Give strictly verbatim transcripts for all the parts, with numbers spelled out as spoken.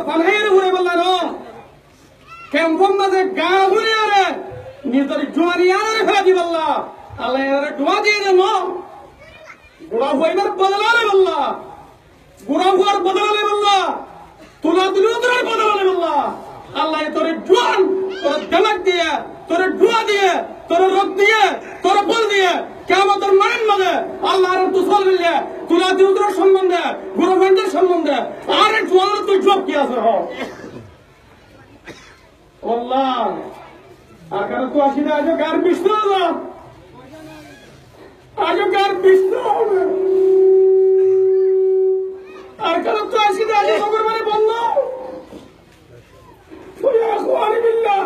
Fanaiyóre fúraibálla no. Kempor mazé gaa fúriyóre nizor juani yíanoré félai dibálla. Allah yíanoré duwa diyé de no. Gura fua ibár bodola loibálla. Gura fuar bodola loibálla. Tula tuli utorar bodola loibálla. Allah ye toré juan, toré demak diye, toré duwa diye, toré rok diye, toré bol diye, kiyamotor moidan mazé Allah añárattú sual goille, tula tuli utorar sombonde, gura fuaindor sombonde, añárar juanor juab ki asé, hoó? Wallah, Arkanottu aiccí de aijjó gaar bicno óibo. Aijjó gaar bicno óibo. Arkanottu aiccí de aijjó kobor mane bonno. Fúre ikhwani fillah.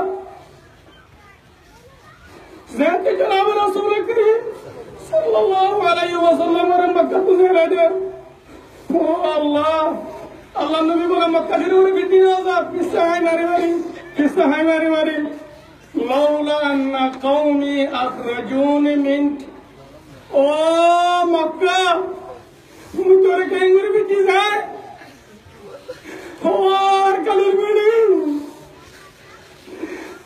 Zeñtté jonabe Rasul Karim sallallahu alaihi wasallam ore Makkattú nerai de. Ó Allah, Allar nobi bole Makka Corifor biddi no za, kissá hái mari mari, kissá hái mari mari. Laula anna qaumi akhrajuni min. Ó Makka, mui tore keéngori biddi zai? Ó Arkanor meçi.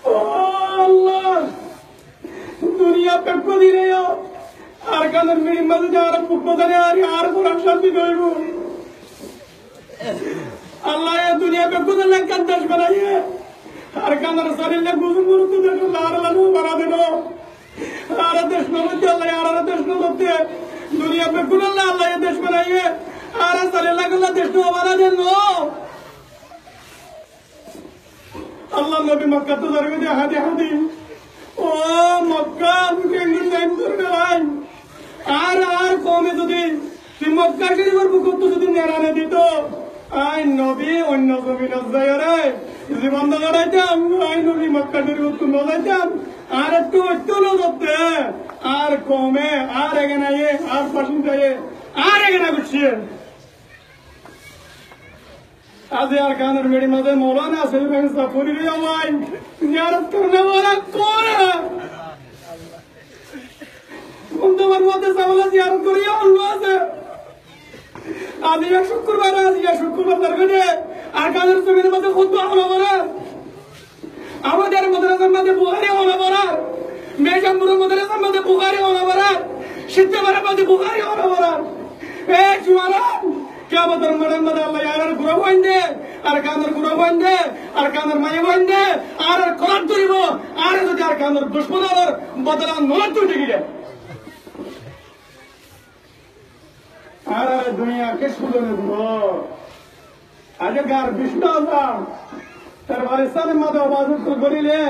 Ó Allah, duniyat beggún dile yó Arkanor meçir mazé de añára buk bozai no fari, añárar boro ocánti óibo. Allah ye duniyat beggúnolla ekkán dec banaiye, Arkanor sarilla guzum guruttu dec, Allah añáralla no banade no. Añára dec no goitte, Allah ye añárare dec no goitte. Duniyat beggúnolla Allah ye dec banaiye, añára sarilla golla dec no banade no. Allar nobi Makkattú zar goi de hádi hádi. Ó Makka, mui keéngori zaiyum tore nerai? Añár, añár koume zodi tui Makka Corifor bukottú zodi nerai no dito, añí nobi oinno zominot zaiyóre zibon no garaitam, añí nobi Makka Corifottú no zaitam, añáre tui oittó no zotte, añár koume, añár egenaye, añár bacindaye, añár egena goicce. Aijja Arkanor meçir mazé Moulana Said Ibrahim Safuri re amai ziyarot goron wala kone. Bondú, añár mazé ziyarot goron wala asé. Aijja cukkurbar, aijja cukkurbar targede Arkanor zominor mazé hutba hona forer. Abadir madrasar mazé Buhári hona forer, Meicambur madrasar mazé Buhári hona forer, Siddhaparar mazé Buhári hona forer. E juanon, kiyamotor moidan mazé Allah ye añárar gura fuainde, Arkanor gura fuainde, Arkanor maiya fuainde, añárar kolar dóribo, añára zodi Arkanor ducmon ókkolor bodola no loi táki de. Añára duniyat kessú no duro. Aijjó gaar bicno óibo. Tar bade sale mazé obazut goríle.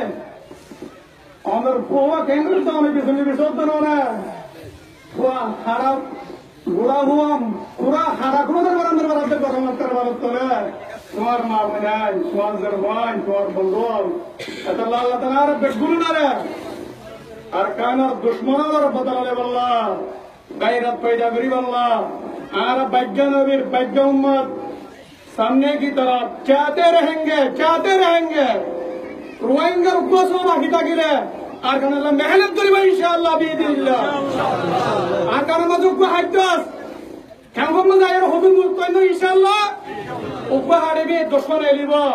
Onor fua keéngori to onor bisoni bisot no na. Fua hara, gura fua, fura hara gura tar barandar barandar goron tar barandar tole. Tuáñr ma bóin, tuáñr zar bóin, tuáñr bondú. Etolla Allah taala añára beggúnore Arkanor ducmon ókkolor bodola loibálla. Gairot foida goríballa, añára baigga nobir, baigga ummot, samne ki torof, chate rehenge, chate rehenge. Ruáingar uggwá sóo baki tákile, Arkanolla mehénot goríbo, inshaAllah, biiznillah. Arkanor mazé uggwá háit as, kemfor mazé aiyóre hozur murtó óibo, inshaAllah. Uggwá háibi, ducmon elibo.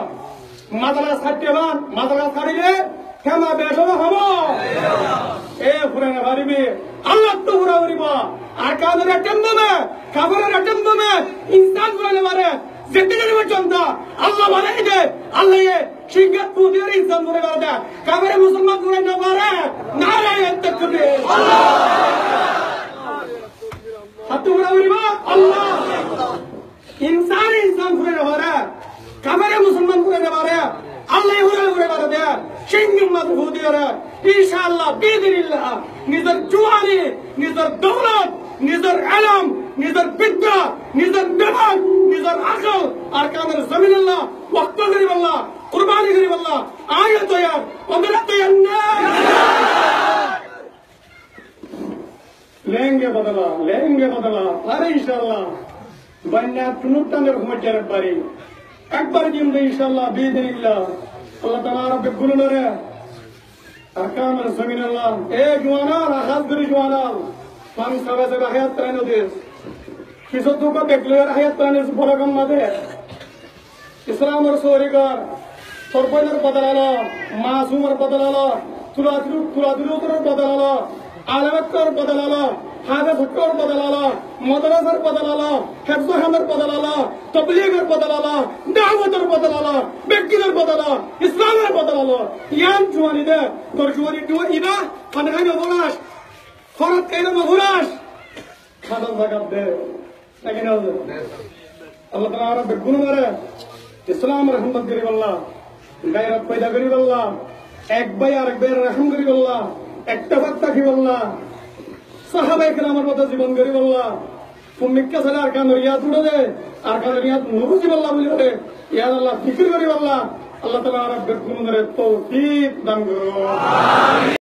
Madrasa háitte lon, madrasa háile kema beca hobo. E fúrai no faribi, Allattú fúra foribo. Arkanor ettót dóme, kaferor ettót dóme, insán fúrai no fare. Zeddin forzonto Allah banaiye de, Allah ye cíñgot fú diyóre insán fúrai no fare de, kafere musolman fúrai no fare. Naraye takbir. Hattú fúra foribo, Allah. Insane insán fúrai no fare, kafere musolman fúrai no fare, Allah ye fúrai fúrai no fare de, cíñgot mazé fú diyóre, inshaAllah, biiznillah, nizor juani, nizor doulot, nizor elóm, nizor bidda, nizor dimak, nizor akol, Arkanor zominolla wokof goríballa, kurbani goríballa, añí toiyar, onora toiyar né? Lenge bodola, lenge bodola. Are inshaAllah. Boinna tunur tanur hoijjar ekbari. Ekbari din de inshaAllah, biiznillah. Allah taala añára beggúnore Arkanor zominolla. E juanon, hás gorí juanon. Fán sabe sabe háyat tarain no de. Kissú duk bek loi háyat tarain no de, boro gom made. Islamor sóori gór, sorboinor bodola lo, masumor bodola lo, tula-, tuladulór bodola lo, alem ókkolor bodola lo, háfez ókkolor bodola lo, modorasar bodola lo, hefzohánor bodola lo, tobligor bodola lo, dawotor bodola lo, beggúnor bodola, Islamor bodola lo. Yián juwani de, tor juwani duwa iba, hone hone no furac, hórat kaile no furac. Fadal zakat de. Naki no de? Allah taala añára beggúnore Islamor hédmot goríbolla, gairot foida goríbolla, ek bái arek báire rehém goríbolla, ettefak tákibolla, sahabaye keramor moto zibon goríbolla, fúmikká sale Arkanor yad uçé de, Arkanor yad no buzíbolla buli fare, yad Allah fikir goríbolla, Allah taala añára beggúnore toufik dan gorouk.